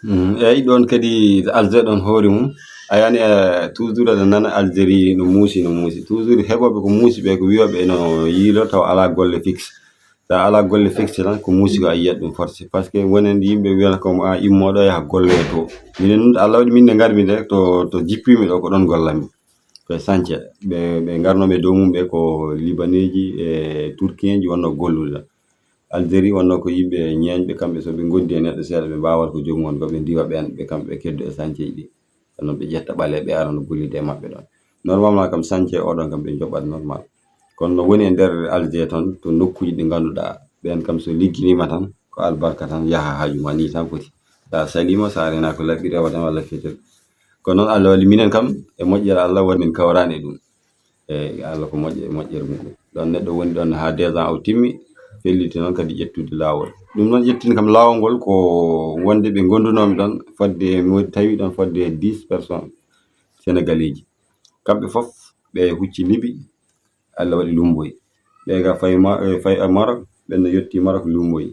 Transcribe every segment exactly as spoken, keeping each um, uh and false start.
Mm, eyyi, ɗon kadi Alger ɗon hoore mum, a yani, eh, toujours aɗa nana Algérie no muusi, no muusi. Toujours heɓooɓe ko muusi ɓe, ko wiyoɓe no yiilo taw alaa golle fixe. Sa alaa golle fixe tan, ko muusi ko a yiyat ɗum forcé. Par ce que wonen yimɓe wiyata ko a immooɗo yaha golle to. Minen, Allah waɗi min nde ngarmi nde, to, to jippimi ɗo, ko ɗon gollanmi. Ko e sance. Ɓe, ɓe ngarnooɓe dow mum ɓe ko Libaneeji e Turkiyeeji wonno gollude. Algérie wonno ko yimɓe ñeeñɓe, kamɓe so ɓe ngondi e neɗɗo seeɗa, ɓe mbaawat ko joomum woni ko ɓe ndiwa ɓeen, ɓe kamɓe ɓe keddo e sanceeji ɗi. Kono ɓe ƴetta ɓaleeɓe, ɓe ara no gollude e maɓɓe ɗon. Normalement kam, sance oɗon kam ɓe njoɓat normal. Kono no woni e nder Alger toon, to nokkuuji ɗi ngannduɗaa, ɓeen kam so ligginiima tan, ko albarka tan, yaha haaju ma, nii tan foti. Sa saliima, sa rena ko laɓɓi, rewa tan walla fetel. Kono noon Allah walli minen kam, e moƴƴere Allah waɗi min kawraani e ɗum. E Allah ko moƴƴe, e moƴƴere muɗum. Ɗon neɗɗo woni ɗon haa deux ans o timmi, felliti noon kadi ƴettude laawol. Ɗum noon ƴettini kam laawol ngol ko wonde ɓe ngondunoomi ɗon fodde, mo tawi ɗon fodde dix personnes sénégalaises. Kamɓe fof ɓe hucci Libi, Allah waɗi lumboyi. Ɓe ga fay Ma-, eh, fay Maroc, ɓen no yetti Maroc lumboyi.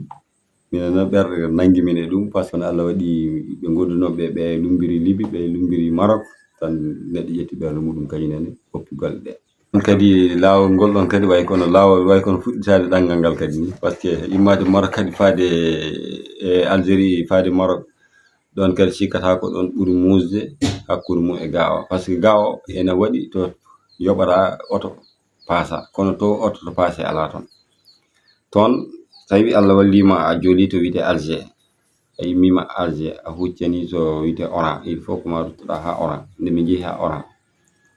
Minen noon ɓerɗe nanngi min e ɗum, par ce que no Allah waɗi ɓe ngondunooɓe ɓe lumbiri Libi, ɓe lumbiri Maroc, tan neɗɗo ƴetti ɓernde muɗum kañum nene, hoppi golle ɗe. Ɗum kadi laawol ngol ɗon kadi way kono laawol, way kono fuɗɗitaade ɗanngal ngal kadi ni, par ce que immaade Maroc kadi faade e Algérie, faade Maroc, ɗon kadi cikkata ko ɗon ɓuri muusde hakkunde mum e ga o, par ce que ga o ene waɗi to yoɓata oto paasa, kono to oto to paase alaa toon. Toon, tawi Allah walliima a jooli to wiyetee Alger, a immiima Alger, a huccanii to wiyetee Oran, il faut ko ma ruttoɗaa haa Oran. Nde min njehi haa Oran,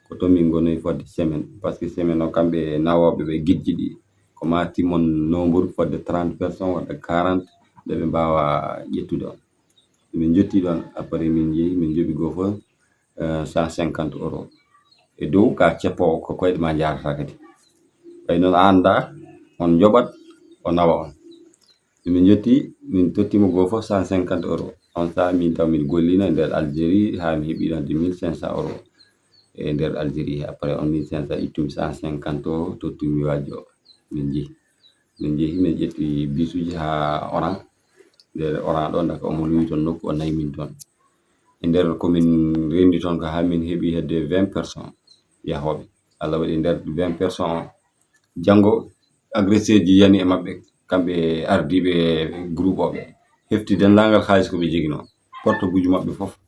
ko toon min ngonoyi fodde semaine, par ce que semaine o kamɓe nawooɓe ɓe gidji ɗi, ko ma timmon nombre fodde trente personnes wadde quarante nde ɓe mbaawa ƴettude on. Min njotti ɗon, après min njehi, min njoɓi goo fof, eh, cent cinquante euros. E dow ka ceppoowo ko koyɗe ma njaarata kadi. Ɓay noon a anndaa, on njoɓat, o nawa on. Min njotti, min totti mo goo fof cent cinquante euros. On saaha min taw min gollino e nder Algérie, haa mi heɓi ɗon de mille cinq cents euros e nder Algérie. Après on mille cinq cents ittumi cent cinquante o, tottumi waajo o. Min njehi. Min njehi, min ƴetti bisuji haa Oran. Nder Oran ɗo, ndaka omo luwi toon nokku, o nawi min toon. E nder ko min renndi toon ko haa min heɓi hedde vingt personnes yahooɓe. Allah waɗi nder vingt personnes o, janngo agresseur ji yani e maɓɓe, kamɓe ardiiɓe groupe o ɓe. Hefti denndaangal kaalis ko ɓe joginoo. Portable uji maɓɓe fof.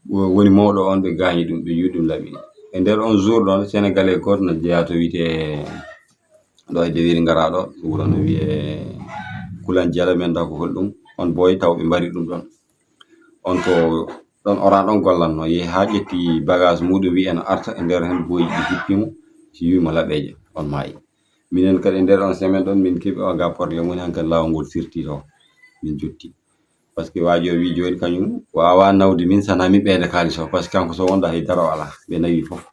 Wo-, woni mawɗo on ɓe gaañi ɗum, ɓe yuwi ɗum laɓi. E nder on jour ɗon, Sénégalais gooto no jeyaa to wiyetee ɗo e Dewiri Ngara ɗo, wuro no wiyee Kulan Jala, men taw ko holɗum. On boy taw ɓe mbari ɗum ɗon. On ko ɗon Oran ɗon gollanno, yehi haa ƴetti bagage muɗum, wi'i eno arta, e nder heen boy ɗi hippi mo, si yuwi mo laɓeeje, on maayi. Minen kadi e nder on semaine ɗon, min keɓi o ga problème woni hankadi laawol ngol firti to, min jotti. Par ce que waajo o wi jooni kañum waawaa nawde min, sana min ɓeyda kaalis o, par ce que kanko so wonɗo hay daro alaa, ɓe nawi fof.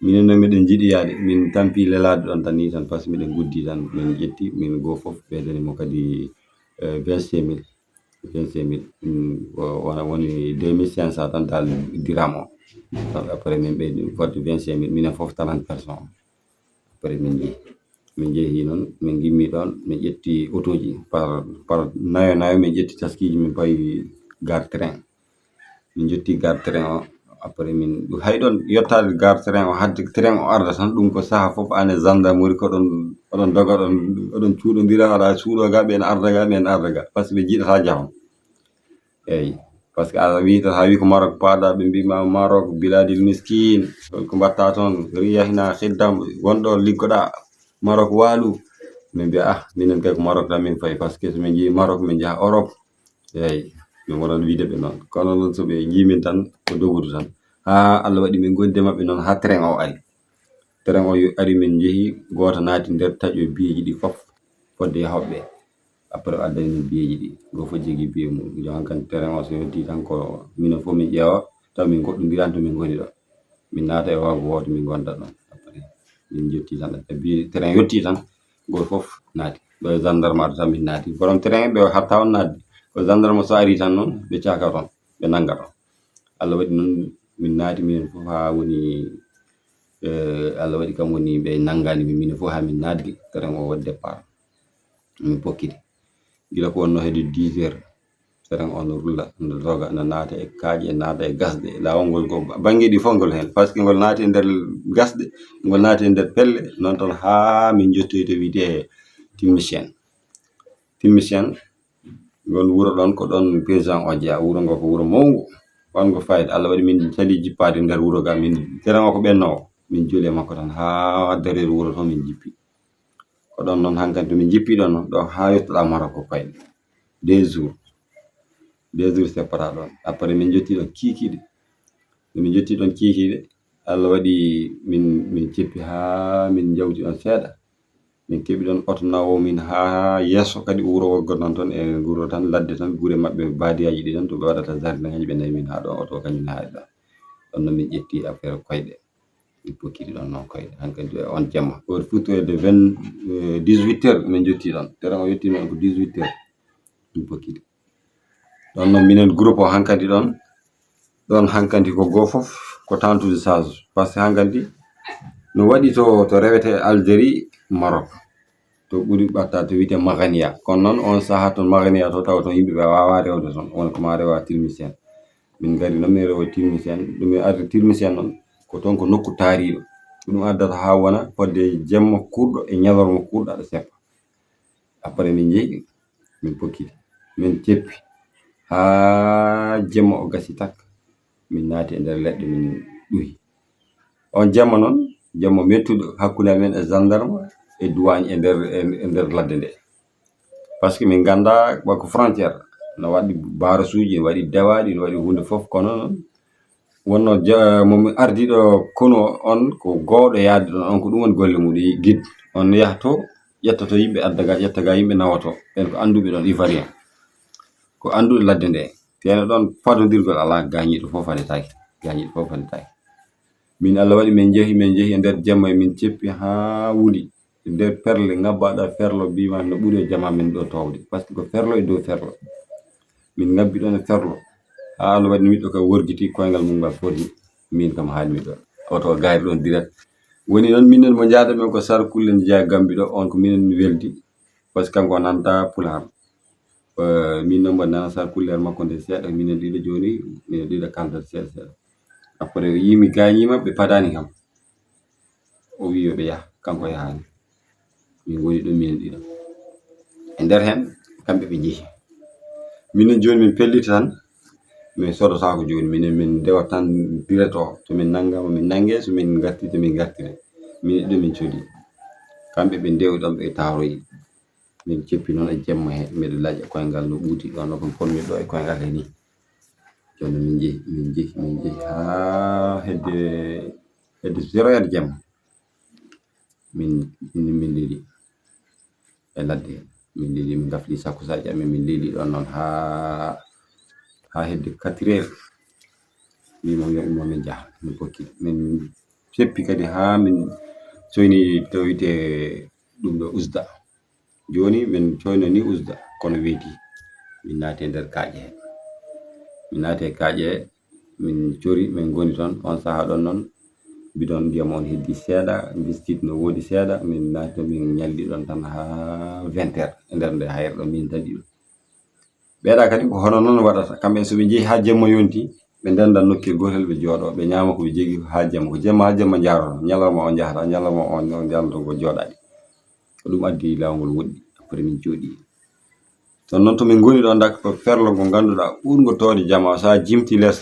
Minen noon miɗen njiɗi yaade, min tampi lelaade ɗon tan ni tan, par ce que miɗen guddi tan, min ƴetti, min goo fof ɓeydani mo kadi, eh, vingt-cinq mille. Vingt-cinq mille, mm, o-, wona woni deux mille cinq cents tan dal dirham o. Après min ɓeydi fodde vingt-cinq mille, minen fof trente personnes. Après min njehi. Min njehi noon, min ngimmi ɗon, min ƴetti otoji par, par nayo nayo, min ƴetti taskiiji, min payi gare train. Min njotti gare train o, après min, hay ɗon yottaade gare train o, hadde train o arda tan, ɗum ko saha fof an e gendarmerie ko ɗon, oɗon doga, ɗon, oɗon cuuɗondira, aɗa suuɗo ga, ɓen arda ga, ɓen arda ga, par ce que ɓe jiiɗata jahon. Eyyi, par ce que aɗa wiita, sa wi ko Maroc paaɗa, ɓe mbima Maroc, biladil miskin, ko mbatta toon, riya hina xiddam, wonɗo liggoɗa, Maroc waalu. Min mbiya, ah, minen kay ko Maroc tan min fayi, par ce que so min jeeyi Maroc, min jaha Europe. Eyyi, min wonat wiide ɓe noon. Kono noon so ɓe njii min tan, ko dogudu tan. Haa Allah waɗi min ngondi e maɓɓe noon, haa train o ari. Train o yo-, ari, min njehi, gooto naati nder taƴo biyeeji ɗi fof, fodde yahooɓe. Après o addani min biyeeji ɗi. Gooto fof jogii biye mum. Jon hankadi train o so yonti tan ko minen fof min ƴeewa, taw min ngoɗɗondiran to min ngoni ɗo. Min naata e waago wooto, min ngonda ɗon. Après, min njotti tan, e bi-, train yotti tan, gooto fof naati. Ɗo e gendarme tan min naati. Borom train ɓe hatta on naatde. Ko gendarme so ari tan noon, ɓe caaka toon, ɓe nannga toon. Allah waɗi noon, min naati minen fof haa woni, eh, Allah waɗi kam woni ɓe nanngani min, minen fof haa min naatdi. Train o waɗi départ. Min pokkiti. Gila ko wonno hedde dix heures. Fereŋ o no rulla, no doga, no naata e kaaƴe, naata e gasɗe. Laawol ngol ko bannge ɗi fof ngol heen, par ce que ngol naati e nder gasɗe, ngol naati e nder pelle, noon tan haa min njottoyi to wiyetee Tilmicen. Tilmicen, ngol wuro ɗoon, ko ɗoon paysan o jeyaa. Wuro ngo ko wuro mawngo, waɗngo fayida. Allah waɗi min calii jippaade nder wuro ga, min, fereŋ o ko ɓennoowo. Min joli e makko tan haa dareeru wuro to min jippi. Ko ɗoon noon hankadi to min jippi ɗoon noon, ɗo haa yettoɗaa Marok ko koyɗe. Deux jours. Deux jours seppata ɗoon. Après min njotti ɗoon kiikiiɗe. Nde min njotti ɗoon kiikiiɗe, Allah waɗi min, min ceppi haa min njawti ɗoon seeɗa. Min keɓi ɗoon oto nawo min haa yeeso kadi wuro woggo noon toon e wuro tan ladde tan, gure maɓɓe baadiyaaji ɗi tan to ɓe waɗata jardin, kañum ɓe nawi min haa ɗoon oto kañum haa ɗoon. Ɗoon noon min ƴetti affaire koyɗe. Min pokkiti ɗoon noon koyɗe. Hankadi on jamma. Ko futtoyde vingt, eh, dix-huit heures min njotti ɗoon. Tere o yetti min ko dix-huit heures. Min pokkiti. Ɗoon noon minen groupe o hankadi ɗoon. Ɗoon hankadi ko goo fof ko tentude sage. Par ce que hankadi no waɗi to, to rewete Algérie, Maroc. To ɓuri ɓatta to wiyetee Magania. Kono noon on sahaa toon Magania to tawa toon yimɓe ɓe waawaa rewde toon. Won ko maa rewa Tilmicen. Min ngari noon min rewa Tilmicen. Ɗum min arde Tilmicen noon ko toon ko nokku taariiɗo. Ko ɗum addata haa wona fodde jemma kuurɗo e ñalorma kuurɗo aɗa seppa. Après min njehi, min pokkiti, min ceppi haa jemma o gasi tak, min naati e nder leɗɗe, min ɗuhi. On jemma noon, jemma mettuɗo hakkunde amen e gendarme e douane e nder, e, e nder ladde nde. Par ce que min nganndaa wa ko frontière, no waɗi barasuuji, no waɗi dewaaɗi, no waɗi huunde fof, kono noon wonno ja-, mo mi ardiiɗo konu on ko goowɗo yaade ɗoon, on ko ɗum woni golle mum, ɗi guide. On yaha to, ƴetta to yimɓe adda ga, ƴetta ga yimɓe nawa to. Ɓen ko annduɓe ɗoon, Ivoirien. Ko annduɓe ladde nde. Teno ɗoon fadondirgol alaa, gaañiiɗo fof fanetaake. Gaañiiɗo fof fanetaake. Min Allah waɗi min njehi, min njehi e nder jemma, min ceppi haa wuli. E nder perle, ngabbaɗa ferlo, mbima no ɓuri e jama min ɗo towde. Par ce que ko ferlo e dow ferlo. Min ngabbi ɗoon e ferlo. Haa Allah waɗi miɗo ka worgiti koyngal mum ngal foti. Min kam haali mi ɗo. Oto gaari ɗoon direct. Woni noon minen mo njaada men ko Sar Kulle Njaay Gambi ɗo, on ko minen weldi. Par ce que kanko o nanta Pulaar. Eh, min noon mbaɗa nana Sar Kulle makko nde seeɗa. Minen ɗiɗo jooni, minen ɗiɗo kaldata seeɗa seeɗa. Après o yii mi gaañiima, ɓe padaani kam. O wii yo ɓe yah, kanko yahaani. Min ngoni ɗo minen ɗiɗo. E nder heen, kamɓe ɓe njehi. Minen jooni min pelliti tan, min sodotaako jooni. Minen min ndewa tan direct o, to min nanngama, min nannge, so min ngarti, to min ngartire. Minen ɗiɗo min codi. Kamɓe ɓe ndewi ɗoon, ɓe taaroyi. Min ceppi noon e jemma he, miɗo laaƴa koyngal no ɓuuti ɗoon, no kon ponmi ɗo e koyngal he nii. Jooni min njehi, min njehi, min njehi haa hedde, hedde zéro heure jemma. Min, min, min leli e ladde. Min leli, min ngafli sakosaaji amen, min leli ɗoon noon haa, haa hedde quatre heures. Mbimi, yo ummo min njaha, min kokki. Min seppi kadi haa min coyni to wiyetee ɗum ɗo Usda. Jooni min coyno ni Usda, kono weeti. Min naati e nder kaaƴe he. Min naati e kaaƴe he, min cori, min ngoni toon. On sahaa ɗoon noon, bidon ndiyam on heddi seeɗa, biskit no woodi seeɗa. Min naati toon, min ñalli ɗoon tan haa vingt heures e nder nde hayre ɗo min daɗi ɗum. Ɓeeɗa kadi ko hono noon waɗata. Kamɓe so ɓe njehi haa jemma yonti, ɓe ndennda nokkel gootel, ɓe jooɗo, ɓe ñaama ko ɓe jogii haa jemma. Ko jemma haa jemma njaroto, ñalawma o njahata, ñalawma o, o njalto ko jooɗaade. Ko ɗum addi laawol ngol woɗɗi, après min jooɗi. Ɗoon noon to min ngoni ɗoon, dak ko ferlo ngo ngannduɗaa ɓurngo tooɗde jama, so a jimti les,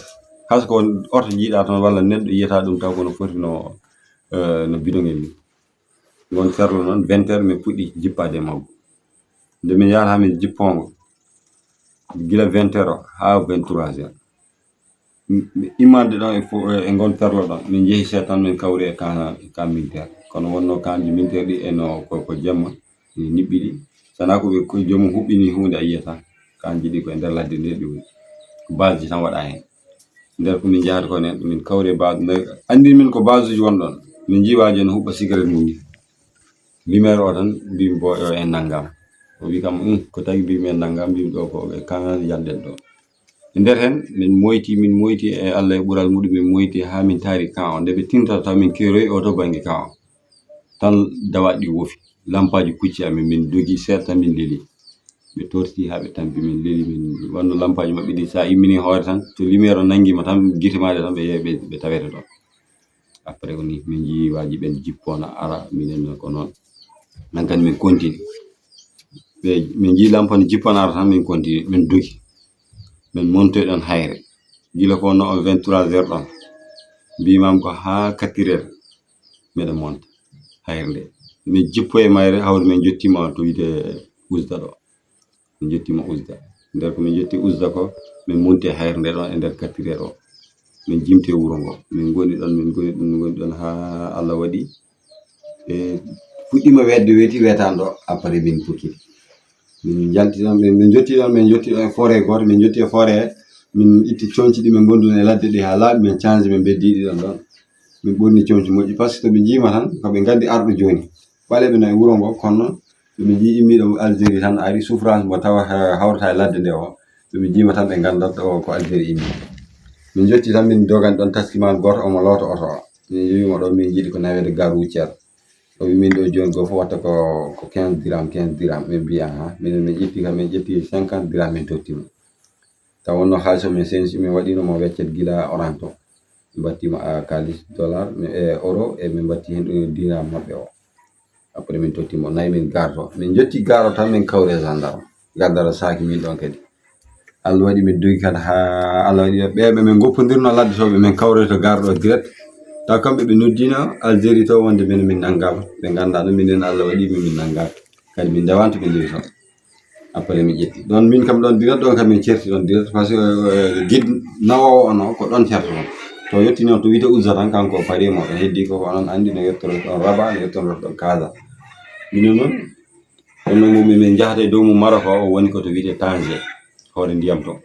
hay so ko oto njiiɗaa toon walla neɗɗo yiyata ɗum taw kono foti no, eh, no bidon en ni. Ngon ferlo noon, vingt heures min puɗɗi jippaade e maggo. Nde min yahata haa min jippoongo, gila vingt heures o haa vingt-trois heures. Mi, mi immande ɗoon e fo-, e ngon ferlo ɗoon, min njehi seeɗa tan min kawri e camp, camp militaire. Kono wonnoo camp ji militaire ɗi e no ko, ko jemma, ni niɓɓi ɗi. Sana ko ɓe, ko joomum huɓɓini huunde a yiyata. Camp ji ɗi ko e nder ladde nde ɗi woni. Ko base ji tan waɗaa heen. Nder ko min njahata ko nen, min kawri e base. Nde anndin min ko base uji won ɗoon. Min njiiwa jooni huɓɓa cigarette mum ni. Lumière o tan, mbimi bo yo en nanngam. O wi kam, "Um, ko tagi mbimi en nanngam?" Mbimi ɗo ko e camp yalden ɗo. E nder heen, min moyti, min moyti e Allah e ɓural muɗum, min moyti haa min taari camp o. Nde ɓe tintata taw min keeroyi o to bannge camp o. Tan dawaaɗi ɗi wofi. Lampaaji kucci amin, min dogi seeɗa tan min leli. Ɓe torti haa ɓe tampi min, leli min, wanno lampaaji maɓɓe ɗi, so a immini hoore tan, to lumière o nanngi ma tan, gite maaɗe tan, ɓe, ɓe, ɓe tawete ɗon. Après, woni min njii waaji ɓen jippoona ara, minen ko noon. Nan kadi min continue. Ɓe, min njii lampa no jippoona ara tan, min continue, min dogi. Min montoy ɗon hayre. Gila ko wonno on vingt-trois heures ɗon. Mbimam ko haa quatre heures meɗen monta hayre nde. Min jippo e mayre, hawri min jottima to wiite Ouzda ɗo. Min jottima Ouzda. Nder ko min jotti Ouzda ko, min monti e hayre nde ɗon e nder quatre heures o. Min jimti e wuro ngo. Min ngoni ɗon, min ngoni ɗon, min ngoni ɗon haa Allah waɗi. E fuɗɗima weetde, weeti weetaani ɗo, après min pukkiti. Min njalti ɗon, min, min jotti ɗon, min jotti ɗon e forêt gooto, min jotti e forêt, min itti conci ɗi min ngonduni e ladde ɗi haa laaɓi, min change, min beddi ɗi ɗon ɗon. Min ɓorni conci moƴƴi, parce que to ɓe njiima tan, ko ɓe nganndi arɗo jooni. Ɓaleeɓe no e wuro ngo, kono noon, to ɓe njii immiiɗo Algérie tan ari, souffrance mo tawa, eh, hawrata e ladde nde o, to ɓe njiima tan ɓe nganndat o ko Algérie immi. Min jotti tan, min dogani ɗon taskimaan gooto, omo loota oto o. Min njiima ɗo, min njiɗi ko naweede gare routière. O wi min ɗo jooni goo fof watta ko, ko quinze dirham, quinze dirham. Min mbiya, "Ahan." Minen min ƴetti kam, min ƴetti cinquante dirham, min totti mo. Taw wonno haalis o min sensi, min waɗino mo weccet gila Orange to. Min mbatti mo a kaalis dollar, mi, e euro, e min mbatti heen ɗo dirham maɓɓe o. Après min totti mo, nayi min gare to. Min jotti gare o tan, min kawri e gendarme. Gendarme saaki min ɗon kadi. Allah waɗi min dogi kadi haa Allah waɗi ɓe, ɓe min ngoppondirno laddotooɓe, min kawroy to gare ɗo direct. Taw kamɓe ɓe noddino Algérie to wonde min, min nanngaama. Ɓe nganndaa ɗum, minen Allah waɗi min, min nanngaaka. Kadi min ndewanto ɓe ndewi toon. Après min ƴetti. Ɗon min kam ɗon direct, ɗon kam min certi ɗon direct. Parce que, euh, guide nawoowo on o, ko ɗon certo ɗon. To yetti noon to wiyte Ouzda tan, kanko o parii mo. Ɗon heddi ko, ko onon anndi no yettorto ɗon Rabat, no yettorto ɗon Casa. Minen noon, kono mum min njahata e dow mum Maroc o, o woni ko to wiyte Tanger, hoore ndiyam to.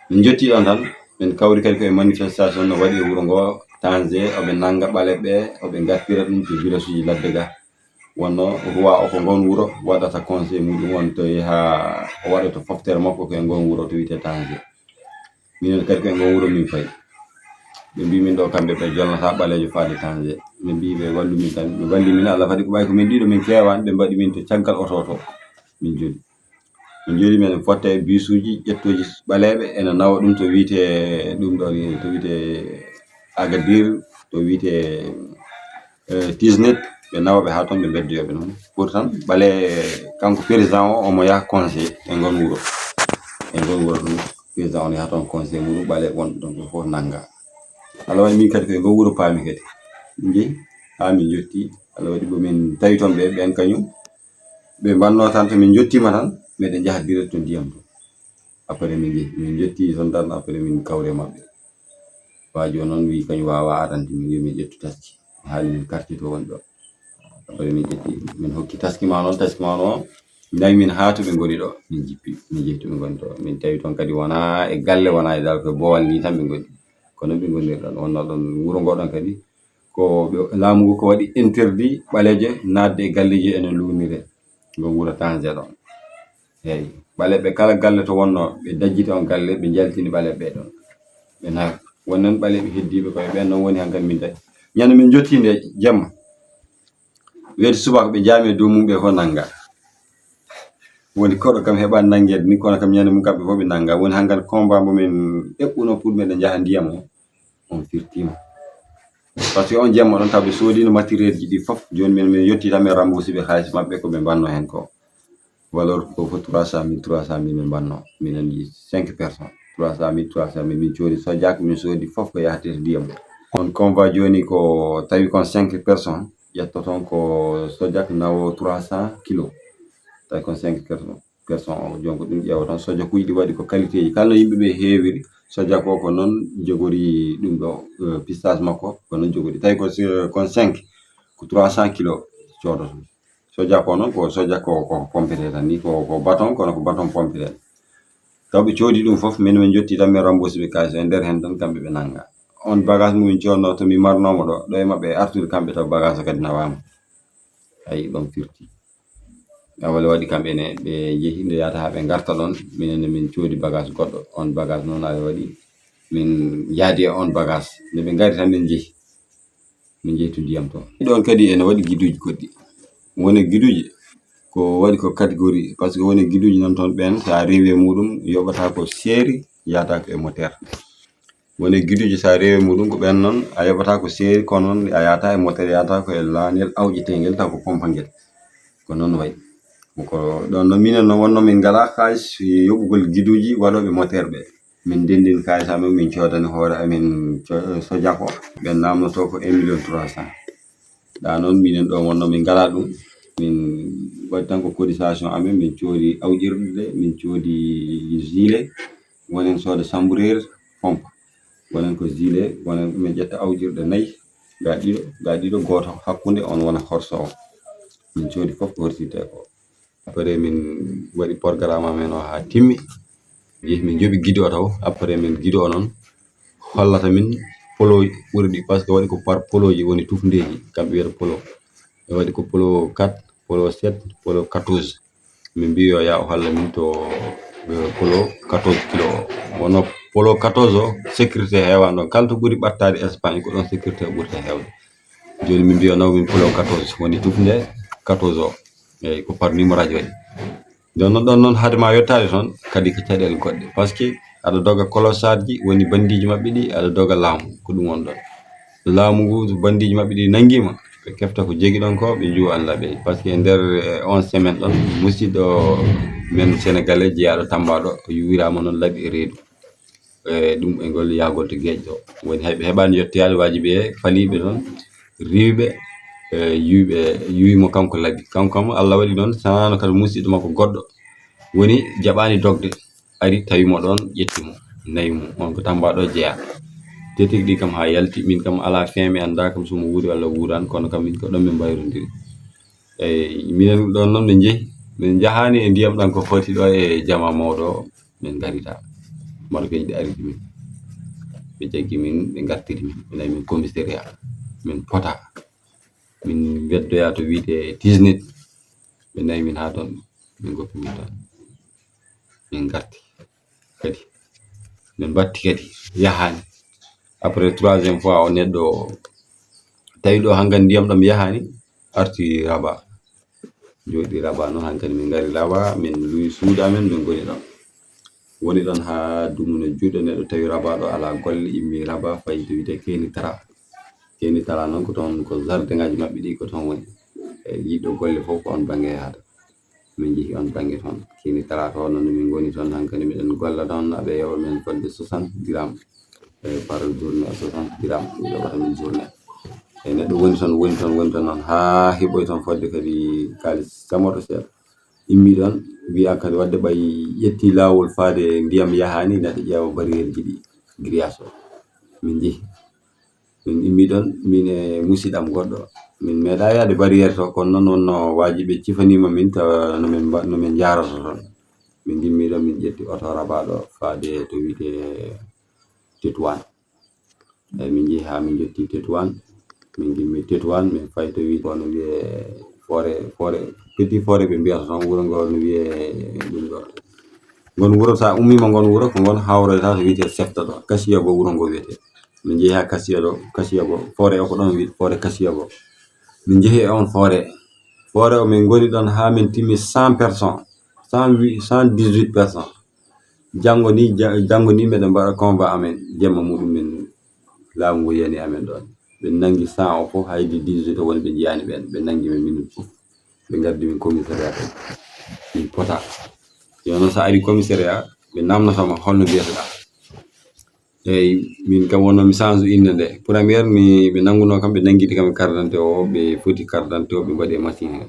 Min njotti ɗon tan, min kawri kadi ko e manifestation no waɗi e wuro ngo Tanger, oɓe nannga ɓaleeɓe, oɓe ngartira ɗum to village uji ladde ga. Wonno roi o ko ngon wuro waɗata conseil muɗum on, to yaha o waɗa to foftere makko ko e ngon wuro to wiyte Tanger. Minen kadi ko e ngon wuro min payi. Ɓe mbii min ɗo kamɓe ɓe jolnata ɓaleejo faade Tanger. Min mbii ɓe wallu min tan, ɓe walli min, Allah fadi ko ɓay ko min ɗiɗo min keewaani, ɓe mbaɗi min to caggal oto to min joli. Min joli min fotta e bisuuji ƴettooji ɓaleeɓe ene nawa ɗum to wiyte ɗum ɗo ni, to wiyte Agadir, to wiyte, eh, Tiznit, ɓe nawa ɓe haa toon, ɓe mbeddoya ɓe noon. Pourtant, ɓale kanko président o, omo yaha conseil e ngon wuro. E ngon wuro ɗum, président on yaha toon conseil muɗum, ɓale wonɓe ɗon ɓe fof nannga. Allah waɗi min kadi ko e ngon wuro paami kadi. Min njehi haa min njotti, Allah waɗi ko min tawi toon ɓe, ɓen kañum. Ɓe mbanno tan, to min njottiima tan, meɗen njaha direct to ndiyam to. Après min njehi, min njotti toon tan, après min kawri e maɓɓe. Waaji o noon wii kañum waawaa arande, min mbii min ƴettu taski. Haali min karti to woni ɗo. Après min ƴetti, min hokki taski ma noon, taski ma noon. Nawi min haa to ɓe ngoni ɗo, min jippi, min jehi to ɓe ngoni ɗo. Min tawi toon kadi wonaa e galle, wonaa e dal, ko e boowal ni tan ɓe ngoni. Kono ɓe ngoniri ɗon, wonno ɗon wuro ngo ɗon kadi, ko ɓe, laamu ngu ko waɗi interdit ɓaleejo naatde e galleeji ene luunire. Ngo wuro Tanger ɗon. Eeyi, ɓaleeɓe kala galle to wonno, ɓe dajjiti on galle, ɓe njaltini ɓaleeɓe ɓe ɗon. Ɓe nawi. Wonen ɓaleeɓe heddiiɓe koye ɓen noon woni hankadi min tawi. Ñande min jotti nde jemma, weeti subaka ɓe jaami e dow mum ɓe fof nannga. Woni koɗo kam heɓa nanngeede ni, kono kam ñande mum kamɓe fof ɓe nannga. Woni hankadi combat mo min eɓɓuno pour meɗen njaha ndiyam o, on firtiima. Parce que on jemma ɗon taw ɓe soodino matériel ji ɗi fof. Jooni min, min yetti tan min remboursé ɓe haalis maɓɓe ko ɓe mbanno heen ko. Valeur ko fof trois cent mille, trois cent mille min mbanno. Minen cinq personnes. Trois cent mille, trois cent mille min coodi sojak, min soodi fof ko yahata e ndiyam. On convoi jooni ko tawi kon cinq personnes, ƴettoton ko sojak nawo trois cent kilos. Tawi kon cinq personnes. Personne o, donc ɗum ƴeewa tan, sojakuuji ɗi waɗi ko qualité ji. Kala no yimɓe ɓe heewiri, sojak o ko noon jogori ɗum ɗo, eh, pistage makko, ko noon jogori. Tawi ko si-, kon cinq, ko trois cent kilos coodoto. Sojak o noon ko sojak o, ko pompete tan ni, ko, ko bâton, kono ko bâton pompete. Taw ɓe coodi ɗum fof, min min jotti tan, min remboursé ɓe kaalis o e nder heen tan, kamɓe ɓe nannga. On bagage mumen coodno to mi marnoomo ɗo, ɗo e maɓɓe artude kamɓe taw bagage o kadi nawaama. Ayi, ɗon firti. Awale waɗi kamɓe ne, ɓe njehi nde yahata haa ɓe ngarta ɗon, minen ne min coodi bagage goɗɗo. On bagage noon aɓe waɗi, min njaadi e on bagage. Nde ɓe ngari tan min njehi. Min njehi to ndiyam to. Ɗon kadi ene waɗi giduuji goɗɗi. Woni giduuji, Ko waɗi ko catégorie, parce que woni giduuji nan toon ɓeen, so a rewi e muɗum, yoɓata ko seeri, yahata ko e moteur. Woni giduuji, so a rewi e muɗum, ko ɓeen noon, a yoɓata ko seeri, kono noon a yahata e moteur, yahata ko e laanel awƴeteengel, taw ko pompa ngel. Ko noon wayi. Ko ɗoon noon, minen noon wonno min ngalaa kaalis yoɓugol giduuji waɗooɓe moteur ɓe. Min ndenndin kaalis amen, min coodani hoore amen co-, sojako. Ɓe naamnotoo ko un million trois cent. Ɗa noon, minen ɗo wonno min ngalaa ɗum. Min waɗi tan ko cotisation amen, min coodi awƴirɗe, min coodi gilet, wonen sooda sambureer, pompe. Wonen ko gilet, wonen min ƴetta awƴirɗe nayi, ga ɗiɗo, ga ɗiɗo, gooto hakkunde, on wona horso o. Min coodi fof ko horsitte ko. Après, min waɗi programme amen o haa timmi. Yehi min njoɓi gido o taw. Après, min gido o noon hollata min polo ɓuri ɗi, parce que waɗi ko par poloji woni tufndeeji, kamɓe wiyata polo. Ɓe waɗi ko polo quatre, polo sept, polo quatorze. Min mbi yo yaa o holla min to, eh, polo quatorze kilo o. Wonno polo quatorze o, sécurité heewaani ɗoon. Kala to ɓuri ɓattaade Espagne, ko ɗoon sécurité ɓurta heewde. Jooni min mbiya naw min polo quatorze, woni tufnde quatorze o. Eeyi, ko par numéro aji waɗi. Nden noon ɗoon noon, hade ma yottaade toon, kadi ko caɗeele goɗɗe. Parce que aɗa doga clochard ji, woni bandiiji maɓɓe ɗi, aɗa doga laamu, ko ɗum woni ɗoon. Laamu ngu, so bandiiji maɓɓe ɗi nanngiima, ɓe kefta ko jegi ɗoon ko, ɓe njuwa an laɓe. Parce que e nder, eh, on semaine ɗoon, musidɗo men sénégalais jeyaaɗo Tamba ɗo, o yuwiraama noon laɓi e reedu. E ɗum e ngol yahgol to geeƴ ɗo. Woni hay ɓe heɓaani yettoyaade, waajibi e faliiɓe toon, riiwɓe, e yuwɓe, yuwi mo kanko laɓi. Kanko kam, Allah waɗi noon, sanaano kadi musidɗo makko goɗɗo woni jaɓaani dogde, ari tawi mo ɗoon, ƴetti mo, nawi mo. On ko Tamba ɗo jeyaa. Tetik ɗi kam haa yalti, min kam alaa fin, mi anndaa kam so mo wuuri walla wuuraani, kono kam min ko ɗoon min mbayrondiri. Eyi, minen ɗoon noon min njehi, min njahaani e ndiyam ɗam ko foti ɗo e jama mawɗo o, min ngarita. Marocain ɓe aridi min, ɓe jaggi min, ɓe ngartiri min, ɓe nawi min commissariat, min pota, min weddoya to wiyetee Tisnit, ɓe nawi min haa toon, min ngoppi min toon, min ngarti. Kadi min mbatti kadi, yahaani. Après, troisième fois o, neɗɗo tawi ɗo hangan ndiyam ɗam yahaani, arti Rabat. Jooɗi Rabat noon, hankadi min ngari Rabat, min luwi suudu amen, min ngoni ɗon. Woni ɗon haa dumunna juuɗe, neɗɗo tawi Rabat ɗo alaa golle, immi Rabat, fayi to wiyetee Kenitra. Kenitra noon ko toon, ko jardin ngaji maɓɓe ɗi ko toon woni. E yiɗɗo golle fof ko on bannge yahata. Min njehi on bannge toon. Kenitra toon, no min ngoni toon, hankadi miɗen golla toon, aɓe yoɓa min fodde soixante dirham, e, par journée, soixante dirham, ɓe yoɓata min journée. E, neɗɗo woni toon, woni toon, woni toon noon, haa heɓoy toon fodde kadi kaalis samorɗo seeɗa. Immi ɗoon, wiya kadi waɗde ɓay ƴetti laawol faade ndiyam yahaani, neɗɗo ƴeewa barrière ji ɗi, grillage o. Min njehi. Min immi ɗoon, min e musidɗam goɗɗo. Min meeɗaa yahde barrière to, kono noon wonno waajibi ɓe cifaniima min, tawa no min mba-, no min njaarata toon. Min ngimmi ɗoon, min ƴetti oto Rabat ɗo faade to wiyetee Tétouan. Eyi, min njehi haa min njetti Tétouan. Min ngimmi Tétouan, min fayi to wiyetee, kono wiyee Forêt, Forêt, Petit Forêt ɓe mbiyata toon, wuro ngo no wiyee ɗum ɗo. Ngon wuro, so a ummiima ngon wuro, ko ngon hawroyta to wiyetee Sefta ɗo. Kasiya goo wuro ngo wiyetee. Min njehi haa Kasiya ɗo, Kasiya goo, Forêt o ko ɗoon wiyetee Forêt Kasiya goo. Min njehi e oon Forêt. Forêt o min ngoni ɗoon haa min timmi cent personnes, cent huit, cent dix-huit personnes. Janngo ni, ja-, janngo ni meɗen mbaɗa convoi amen, jemma muɗum min laamu ngu yani amen ɗoon. Ɓe nanngi cent o fof, haydi dix-huit o woni ɓe njiyaani ɓeen. Ɓe nanngi min minen fof. Ɓe ngaddi min commissariat kadi. Min pota. Yo noon so a ari commissariat, ɓe naamnoto ma holno mbiyetoɗaa. Eyi, min kam wonno mi change innde nde. Première mi, ɓe nanngunoo kam, ɓe nanngiti kam e carte d'identité o, ɓe foti carte d'identité o, ɓe mbaɗi e machine he.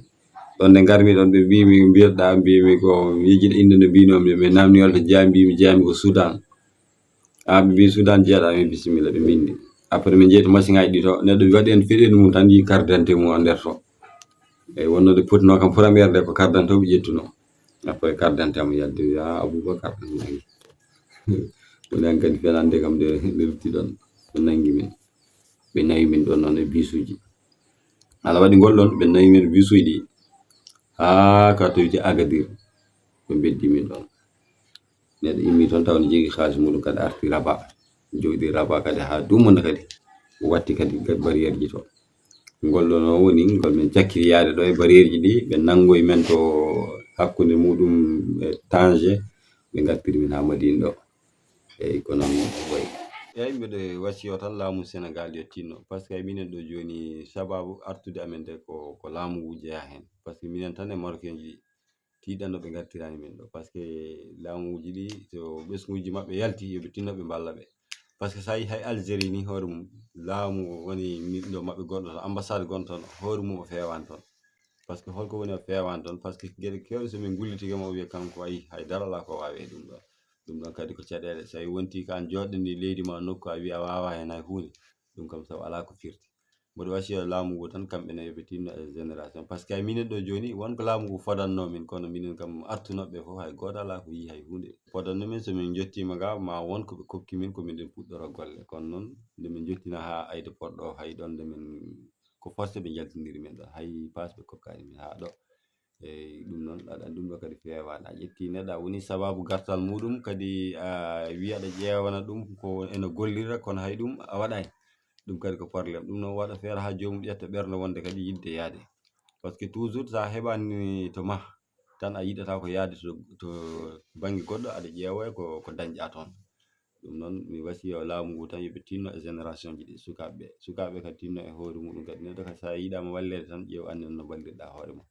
Ɗoon nde ngarmi ɗoon, ɓe mbii mi, mbiyetoɗaa, mbii mi ko mi yejjita innde nde mbiinoo mi, ɓe naamni holto jeyaa, mbii mi jeyaa mi ko Soudan. Haa ɓe mbii Soudan jeyaɗaa, mi bisimilla, ɓe mbinndi. Après min njehi to machine ŋaaji ɗi to, neɗɗo waɗi en fiɗe mum tan, yii carte d'identité mum o nder to. Eyi, wonno nde potinoo kam première nde ko carte d'identité o ɓe ƴettunoo. Après carte d'identité am yalti, wiya, "Ah, Aboubacar, a nanngi." Woni hankadi fenande kam nde, nde lutti ɗoon, ɓe nanngi min. Ɓe nawi min ɗoon noon e bisuuji. Alaa waɗi ngol ɗoon, ɓe nawi min e bisuuji ɗi. Haa ka to wiyetee Agadir, ɓe mbeddi min ɗoon. Neɗɗo immi toon taw ne jogii kaalis muɗum kadi arti Rabat. Jooɗi Rabat kadi haa dumunna kadi. Watti kadi barrière ji to. Ngol ɗo no woni ngol min cakkiri yaade ɗo e bareerji ɗi, ɓe nanngoyi men to hakkunde muɗum e Tanger, ɓe ngartiri min haa Madina ɗo. Eyi, ko noon wayi. Eyi, mbiɗo wasiyo tan laamu Senegaal yo tinno, par ce que minen ɗo jooni sababu artude amen nde ko, ko laamu ngu jeyaa heen. Par ce que minen tan e Marocain ji tiiɗanno ɓe ngartirani min ɗo, par ce que laamuuji ɗi so ɓesnguuji maɓɓe yalti yo ɓe tinno ɓe mballa ɓe. Par ce que so a yi hay Algérie ni hoore mum laamu woni min ɗo maɓɓe gonɗo toon, ambassade gonɗo toon hoore mum o feewaani toon. Par ce que holko woni o feewaani toon? Par ce que geɗe keewɗe so min ngullitike mo o wiya kanko ayi hay dara alaa ko waawi e ɗum ɗo. Ɗum ɗon kadi ko caɗeele. So a yi wonti ko aan jooɗɗo ndi leydi ma nokku a wiya a waawaa heen hay huunde, ɗum kam sabu alaa ko firti. Mboɗo wasiya laamu ngu tan kamɓe ne yo ɓe tinno e génération. Par ce que minen ɗo jooni won ko laamu ngu fodanno min, kono minen kam artunoɓe fof hay gooto alaa ko yii hay huunde. Fodanno min so min njottiima ga ma won ko ɓe kokki min ko miɗen puɗɗora golle. Kono noon nde min njottina haa aéroport ɗo hay ɗon nde min ko forcé ɓe njaltindiri min ɗo. Hay paas ɓe kokkaani min haa ɗo. Eyi, ɗum noon aɗa anndi ɗum ɗo kadi feewaani. A ƴetti neɗɗo a woni sababu gartal muɗum kadi a wiya aɗa ƴeewana ɗum ko ene gollira kono hay ɗum a waɗaani. Ɗum kadi ko problème. Ɗum noon waɗa feere haa joomum ƴetta ɓernde wonde kadi yiɗde yaade. Par ce que toujours so a heɓaani to ma tan a yiɗata ko yaade to, to bannge goɗɗo aɗa ƴeewoya ko, ko dañɗa toon. Ɗum noon mi wasiya laamu ngu tan yo ɓe tinno e génération ji ɗi sukaaɓe ɓe. Sukaaɓe kadi tinno e hoore muɗum kadi neɗɗo kadi so a yiɗaama walleede tan ƴeew annden no mballirɗa hoore ma.